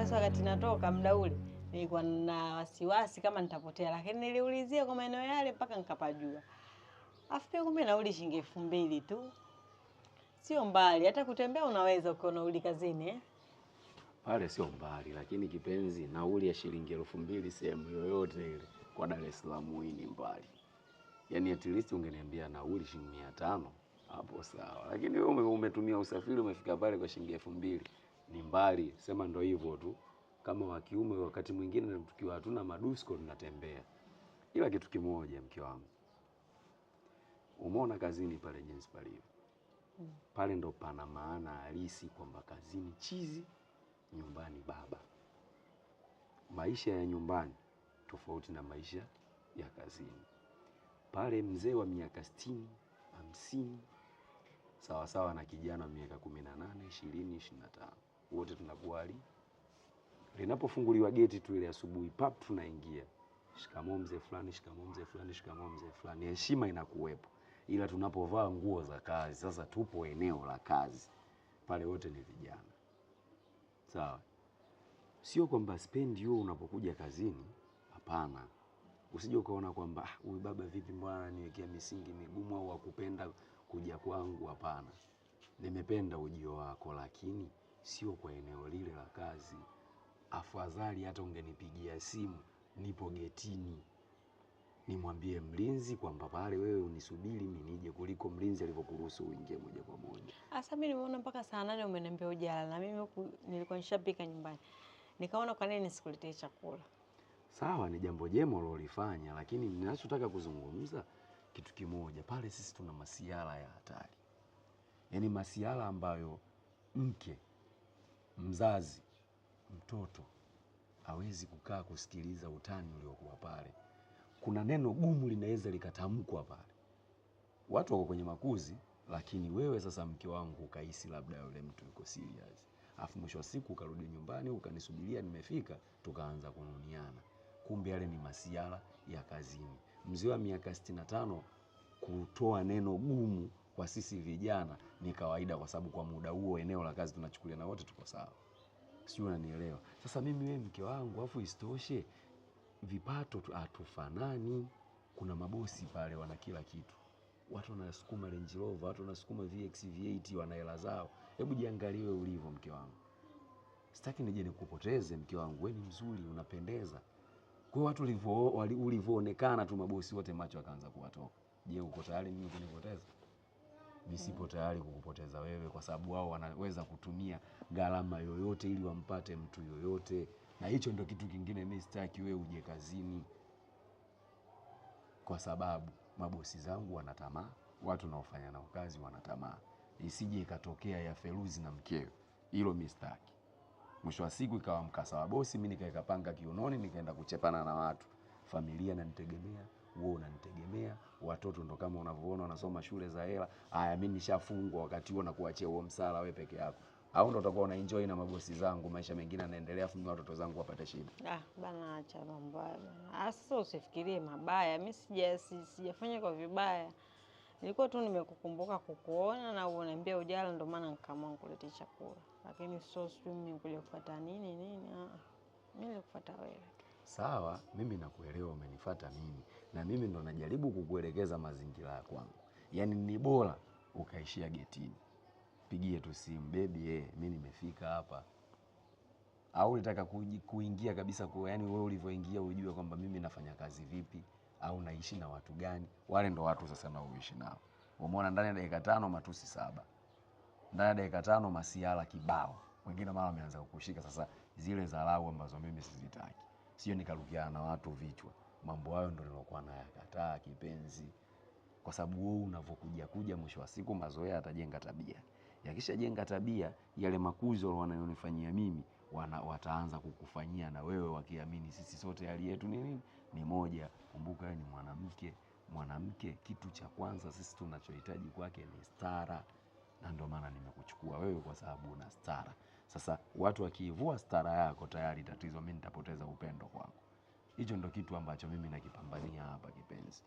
Sasa wakati natoka muda ule nilikuwa na wasiwasi kama nitapotea, lakini niliulizia kwa maeneo yale mpaka nikapajua. Afu pia kumbe nauli shilingi 2000 tu. Sio mbali, hata kutembea unaweza ukiwa nauli kazini eh? Pale sio mbali, lakini kipenzi, nauli ya shilingi 2000 sehemu yoyote ile kwa Dar es Salaam hii ni mbali. Yaani at least ungeniambia nauli shilingi 500 hapo sawa. Lakini wewe umetumia usafiri umefika pale kwa shilingi 2000 ni mbali. Sema ndo hivyo tu. Kama wa kiume wakati mwingine tukiwa hatuna madusko tunatembea. Ila kitu kimoja mke wangu. Umeona kazini pale jinsi palivyo. Pale ndo pana maana halisi kwamba kazini chizi, nyumbani baba. Maisha ya nyumbani tofauti na maisha ya kazini. Pale mzee wa miaka 60, 50 sawa sawa na kijana wa miaka 18, 20, 25. Wote tunakuwa linapofunguliwa geti tu ile asubuhi pap tunaingia. Shikamoo mzee fulani, shikamoo mzee fulani, shikamoo mzee fulani. Heshima inakuwepo. Ila tunapovaa nguo za kazi, sasa tupo eneo la kazi. Pale wote ni vijana. Sawa. Sio kwamba spendi wewe unapokuja kazini, hapana. Usije ukaona kwamba huyu baba vipi mbona ananiwekea misingi migumu au hakupenda kuja kwangu, hapana. Nimependa ujio wako lakini sio kwa eneo lile la kazi. Afadhali hata ungenipigia simu nipo getini. Nimwambie mlinzi kwamba pale wewe unisubiri mimi nije kuliko mlinzi alivyokuruhusu uingie moja kwa moja. Asa mimi nimeona mpaka saa 8 umeniambia ujala na mimi huku nilikuwa nishapika nyumbani. Nikaona kwa nini nisikuletee chakula. Sawa, ni jambo jema ulilofanya, lakini ninachotaka kuzungumza kitu kimoja. Pale sisi tuna masiala ya hatari. Yaani masiala ambayo mke, mzazi, mtoto hawezi kukaa kusikiliza utani uliokuwa pale. Kuna neno gumu linaweza likatamkwa pale. Watu wako kwenye makuzi, lakini wewe sasa mke wangu ukahisi labda yule mtu yuko serious. Alafu mwisho wa siku ukarudi nyumbani ukanisubiria nimefika, tukaanza kununiana. Kumbe yale ni masiala ya kazini. Mzee wa miaka 65 kutoa neno gumu kwa sisi vijana ni kawaida, kwa sababu kwa muda huo eneo la kazi tunachukulia na wote tuko sawa. Sio, unanielewa? Sasa mimi wewe mke wangu, afu isitoshe vipato hatufanani. Kuna mabosi pale wana kila kitu. Watu wanasukuma Range Rover, watu wanasukuma VX V8, wana hela zao. Hebu jiangalie ulivyo mke wangu. Sitaki nije nikupoteze mke wangu, wewe ni mzuri, unapendeza. Kwa hiyo watu ulivyoonekana tu mabosi wote macho wakaanza kuwatoka. Je, uko tayari mimi kunipoteza? Mimi sipo tayari kukupoteza wewe, kwa sababu wao wanaweza kutumia gharama yoyote ili wampate mtu yoyote. Na hicho ndio kitu kingine mimi sitaki wewe uje kazini. Kwa sababu mabosi zangu wana tamaa, watu naofanya nao kazi wana tamaa. Isije ikatokea ya Feruzi na mkewe. Hilo mimi sitaki. Mwisho wa siku ikawa mkasa wa bosi, mimi nikaeka panga kiunoni nikaenda kuchepana na watu. Familia inanitegemea, wewe unanitegemea, watoto ndo kama unavyoona wanasoma shule za hela. Haya, mimi nishafungwa wakati huo na kuachia huo msala wewe peke yako. Au ndo utakuwa una enjoy na mabosi zangu, maisha mengine yanaendelea, afu mimi watoto zangu wapate shida. Ah, bana acha mambo hayo bana. Sasa usifikirie mabaya. Mimi sijafanya kwa vibaya. Nilikuwa tu nimekukumbuka kukuona na unaniambia ujala, ndo maana nikaamua nikuletee chakula. Lakini sio sijui mimi nikuja kufuata nini nini. Mimi nilikufuata wewe. Sawa, mimi nakuelewa umenifuata mimi. Na mimi ndo najaribu kukuelekeza mazingira ya kwangu. Yaani ni bora ukaishia getini. Pigie tu simu, baby, mimi nimefika hapa. Au unataka kuingia kabisa kwa, yani wewe ulivyoingia ujue kwamba mimi nafanya kazi vipi au naishi na watu gani. Wale ndo watu sasa naoishi nao. Umeona ndani ya dakika 5 matusi 7. Ndani ya dakika 5 masiala kibao. Wengine mara wameanza kukushika sasa zile dharau ambazo mimi sizitaki. Sio nikarukiana na watu vichwa. Mambo hayo ndo nilokuwa nayakataa kipenzi. Kwa sababu wewe unavokuja kuja mwisho wa siku mazoea yatajenga tabia. Yakishajenga tabia, yale makuzo wanayonifanyia mimi wataanza kukufanyia na wewe, wakiamini sisi sote hali yetu ni nini? Ni moja. Kumbuka wewe ni mwanamke. Mwanamke kitu cha kwanza sisi tunachohitaji kwake ni stara. Na ndio maana nimekuchukua wewe kwa sababu una stara. Sasa watu wakiivua stara yako tayari tatizo, mimi nitapoteza upendo kwako. Hicho ndo kitu ambacho mimi nakipambania hapa kipenzi.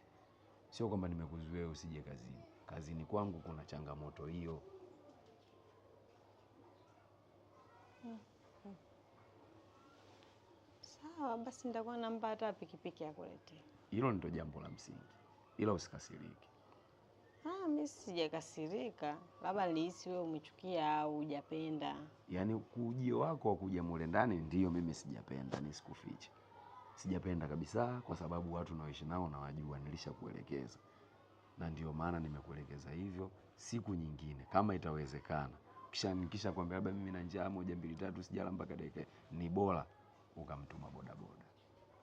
Sio kwamba nimekuzuia usije kazini. Kazini kwangu kuna changamoto hiyo. Sawa, basi nitakuwa namba hata pikipiki ya kuletea. Hilo ndio jambo la msingi, ila usikasirike. Ah, mimi sijakasirika, labda nilihisi wewe umechukia au hujapenda. Yaani ujio wako wa kuja mule ndani ndiyo mimi sijapenda, nisikufiche. Sijapenda kabisa kwa sababu watu naoishi nao nawajua, nilishakuelekeza. Na ndio maana nimekuelekeza hivyo. Siku nyingine kama itawezekana, kisha nikisha kwambia labda mimi na njaa moja mbili tatu sijala mpaka dakika, ni bora ukamtuma bodaboda,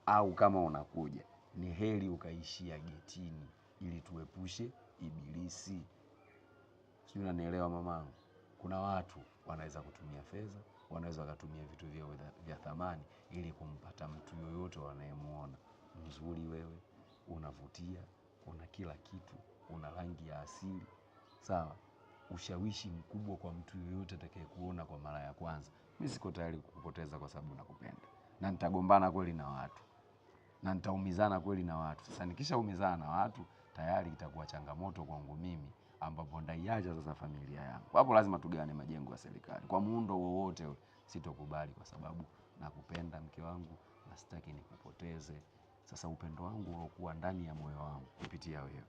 au kama unakuja ni heri ukaishia getini ili tuepushe ibilisi. Sijui unanielewa mamangu? Kuna watu wanaweza kutumia fedha, wanaweza wakatumia vitu vyao vya thamani ili kumpata mtu yoyote wanayemuona. Mzuri wewe, unavutia, una kila kitu, una rangi ya asili. Sawa? Ushawishi mkubwa kwa mtu yoyote atakayekuona kwa mara ya kwanza. Mimi siko tayari kukupoteza kwa sababu nakupenda. Na nitagombana kweli na watu. Na nitaumizana kweli na watu. Sasa nikishaumizana na watu, tayari itakuwa changamoto kwangu mimi, ambapo ndaiacha sasa familia yangu. Hapo lazima tugawane majengo ya serikali. Kwa muundo wowote ule sitokubali kwa sababu nakupenda mke wangu na sitaki nikupoteze. Sasa upendo wangu uliokuwa ndani ya moyo wangu kupitia wewe,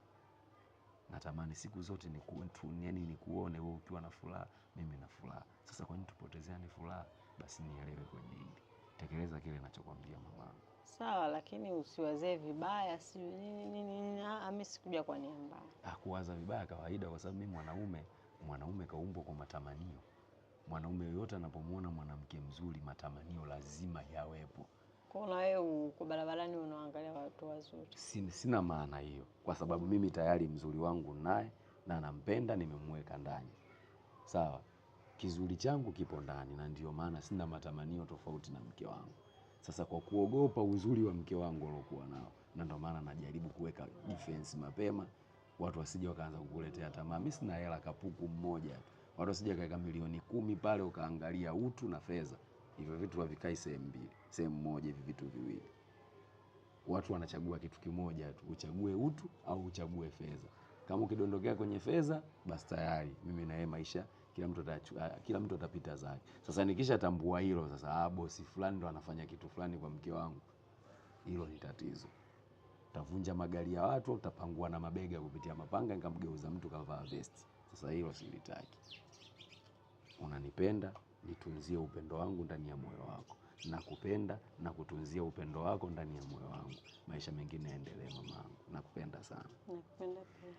natamani siku zote nikuone wewe ukiwa na furaha, mimi na furaha. Sasa kwa nini tupotezeane furaha? Basi nielewe kwenye hili. Tekeleza kile ninachokwambia mamangu. Sawa, lakini usiwazee vibaya, si nini nini nini. Ah, mimi sikuja kwa nia mbaya. Kuwaza vibaya kawaida, kwa sababu mimi mwanaume kaumbwa kwa matamanio. Mwanaume yoyote anapomuona mwanamke mzuri, matamanio lazima yawepo. Kwa hiyo na wewe uko barabarani unaangalia watu wazuri. Sina maana hiyo, kwa sababu mimi tayari mzuri wangu naye na nampenda, nimemweka ndani. Sawa, kizuri changu kipo ndani na ndio maana sina matamanio tofauti na mke wangu. Sasa kwa kuogopa uzuri wa mke wangu aliokuwa nao, na ndio maana najaribu kuweka defense mapema, watu wasije wakaanza kukuletea tamaa. Mimi sina hela kapuku mmoja tu. Watu wasije kaweka milioni 10 pale ukaangalia utu na fedha. Hivyo vitu havikai sehemu mbili, sehemu moja, hivi vitu viwili. Watu wanachagua kitu kimoja tu, uchague utu au uchague fedha. Kama ukidondokea kwenye fedha, basi tayari mimi na yeye maisha kila mtu atapita zake. Sasa nikishatambua hilo sasa, bosi fulani ndo anafanya kitu fulani kwa mke wangu, hilo ni tatizo. Utavunja magari ya watu, utapangua na mabega kupitia mapanga, nikamgeuza mtu kavaa vest. Sasa hilo silitaki. Unanipenda, nitunzie upendo wangu ndani ya moyo wako. Nakupenda na kutunzia upendo wako ndani ya moyo wangu. Maisha mengine yaendelee mamangu. Nakupenda sana. Nakupenda pia.